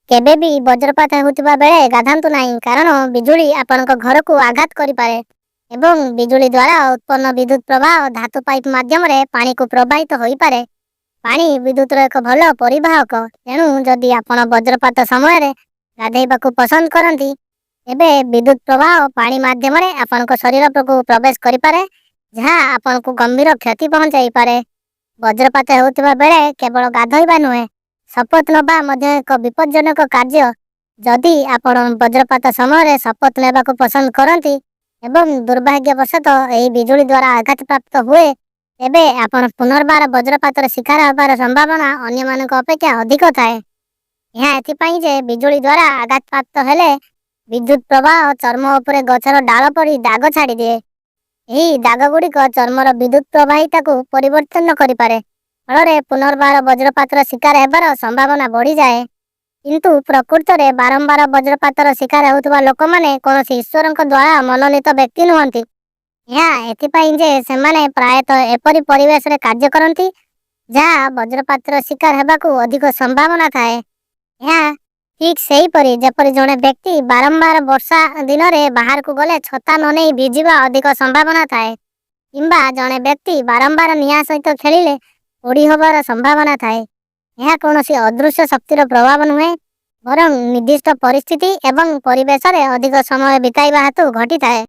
କେବେ ବି ବଜ୍ରପାତ ହେଉଥିବା ବେଳେ ଗାଧାନ୍ତୁ ନାହିଁ, କାରଣ ବିଜୁଳି ଆପଣଙ୍କ ଘରକୁ ଆଘାତ କରିପାରେ ଏବଂ ବିଜୁଳି ଦ୍ୱାରା ଉତ୍ପନ୍ନ ବିଦ୍ୟୁତ ପ୍ରବାହ ଧାତୁ ପାଇପ୍ ମାଧ୍ୟମରେ ପାଣିକୁ ପ୍ରବାହିତ ହୋଇପାରେ। ପାଣି ବିଦ୍ୟୁତର ଏକ ଭଲ ପରିବାହକ। ତେଣୁ ଯଦି ଆପଣ ବଜ୍ରପାତ ସମୟରେ ଗାଧୋଇବାକୁ ପସନ୍ଦ କରନ୍ତି, ତେବେ ବିଦ୍ୟୁତ ପ୍ରବାହ ପାଣି ମାଧ୍ୟମରେ ଆପଣଙ୍କ ଶରୀରକୁ ପ୍ରବେଶ କରିପାରେ, ଯାହା ଆପଣଙ୍କୁ ଗମ୍ଭୀର କ୍ଷତି ପହଞ୍ଚାଇପାରେ। ବଜ୍ରପାତ ହେଉଥିବା ବେଳେ କେବଳ ଗାଧୋଇବା ନୁହେଁ, ଶପଥ ନେବା ମଧ୍ୟ ଏକ ବିପଜ୍ଜନକ କାର୍ଯ୍ୟ। ଯଦି ଆପଣ ବଜ୍ରପାତ ସମୟରେ ଶପଥ ନେବାକୁ ପସନ୍ଦ କରନ୍ତି ଏବଂ ଦୁର୍ଭାଗ୍ୟବଶତଃ ଏହି ବିଜୁଳି ଦ୍ୱାରା ଆଘାତପ୍ରାପ୍ତ ହୁଏ, ତେବେ ଆପଣ ପୁନର୍ବାର ବଜ୍ରପାତର ଶିକାର ହେବାର ସମ୍ଭାବନା ଅନ୍ୟମାନଙ୍କ ଅପେକ୍ଷା ଅଧିକ ଥାଏ। ଏହା ଏଥିପାଇଁ ଯେ ବିଜୁଳି ଦ୍ୱାରା ଆଘାତପ୍ରାପ୍ତ ହେଲେ ବିଦ୍ୟୁତ ପ୍ରବାହ ଚର୍ମ ଉପରେ ଗଛର ଡାଳ ପରି ଦାଗ ଛାଡ଼ିଦିଏ। ଏହି ଦାଗଗୁଡ଼ିକ ଚର୍ମର ବିଦ୍ୟୁତ ପ୍ରବାହିତାକୁ ପରିବର୍ତ୍ତନ କରିପାରେ, ଫଳରେ ପୁନର୍ବାର ବଜ୍ରପାତର ଶିକାର ହେବାର ସମ୍ଭାବନା ବଢ଼ିଯାଏ। କିନ୍ତୁ ପ୍ରକୃତରେ ବାରମ୍ବାର ବଜ୍ରପାତର ଶିକାର ହେଉଥିବା ଲୋକମାନେ କୌଣସି ଈଶ୍ୱରଙ୍କ ଦ୍ୱାରା ମନୋନୀତ ବ୍ୟକ୍ତି ନୁହନ୍ତି। ଏହା ଏଥିପାଇଁ ଯେ ସେମାନେ ପ୍ରାୟତଃ ଏପରି ପରିବେଶରେ କାର୍ଯ୍ୟ କରନ୍ତି ଯାହା ବଜ୍ରପାତର ଶିକାର ହେବାକୁ ଅଧିକ ସମ୍ଭାବନା ଥାଏ। ଏହା ଠିକ୍ ସେହିପରି ଯେପରି ଜଣେ ବ୍ୟକ୍ତି ବାରମ୍ବାର ବର୍ଷା ଦିନରେ ବାହାରକୁ ଗଲେ ଛତା ନ ନେଇ ଭିଜିବା ଅଧିକ ସମ୍ଭାବନା ଥାଏ, କିମ୍ବା ଜଣେ ବ୍ୟକ୍ତି ବାରମ୍ବାର ନିଆଁ ସହିତ ଖେଳିଲେ ପୋଡ଼ି ହେବାର ସମ୍ଭାବନା ଥାଏ। ଏହା କୌଣସି ଅଦୃଶ୍ୟ ଶକ୍ତିର ପ୍ରଭାବ ନୁହେଁ, ବରଂ ନିର୍ଦ୍ଦିଷ୍ଟ ପରିସ୍ଥିତି ଏବଂ ପରିବେଶରେ ଅଧିକ ସମୟ ବିତାଇବା ହେତୁ ଘଟିଥାଏ।